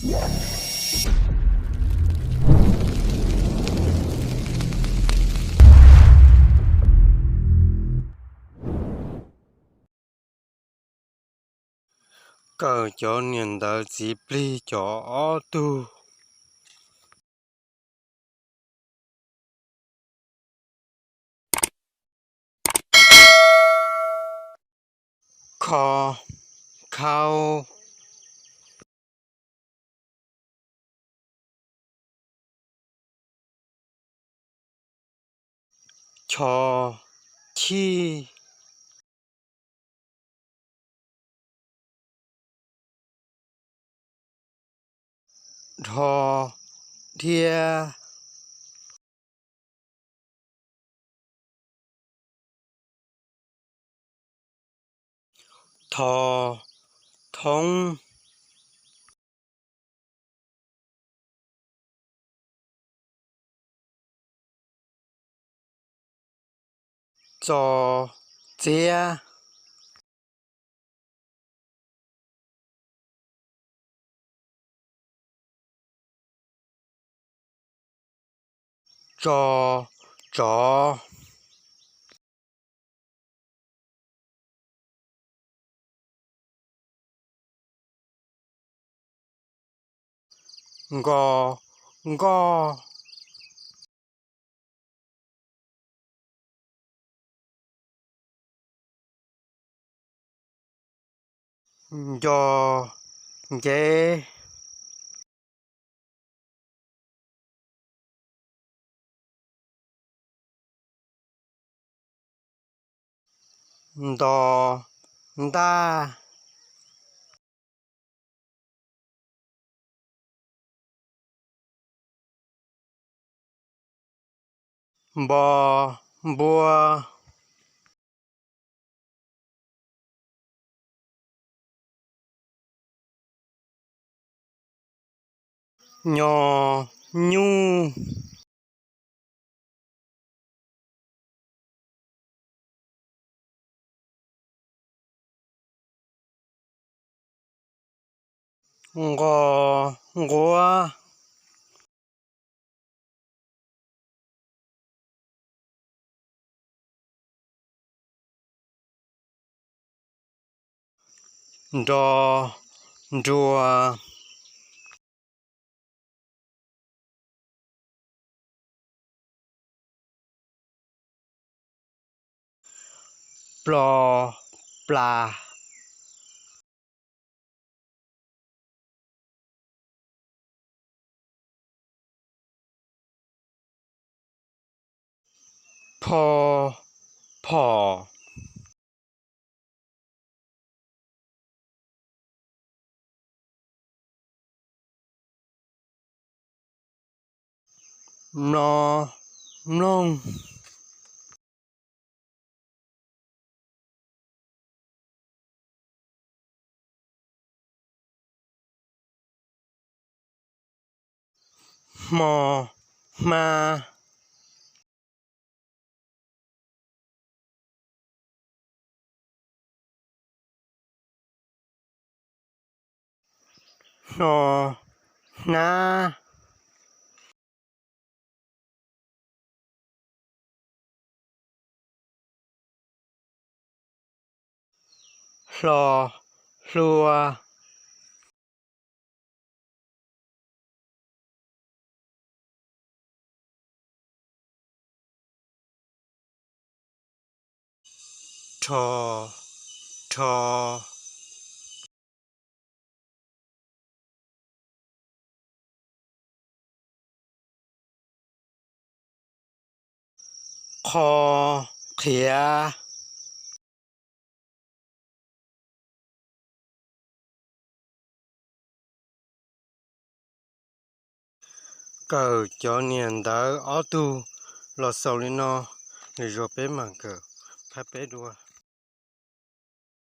Kawm cov niam ntawv txiv plig cov ob tug. Kho, khau. Cho, chij. Dhos, dhia. Thos, thoob. Txos, txiab. Tsos, tsov. Nkos, nkoj. Ncos, ncev. Ntos, ntaj. Npo, npua. Nyo, nyuj. Nqos, nquab. Nros, nruas. Plos, plas. Pho, phom. Mlo, mloog. Hmo, hma. Hno, hnab. Hlo, hlua. Rho, rho. Qho, qhiav. Kawm cov niam ntawv ob tug los xaus li no, lwm zaus peb mam kawm phab peb dua.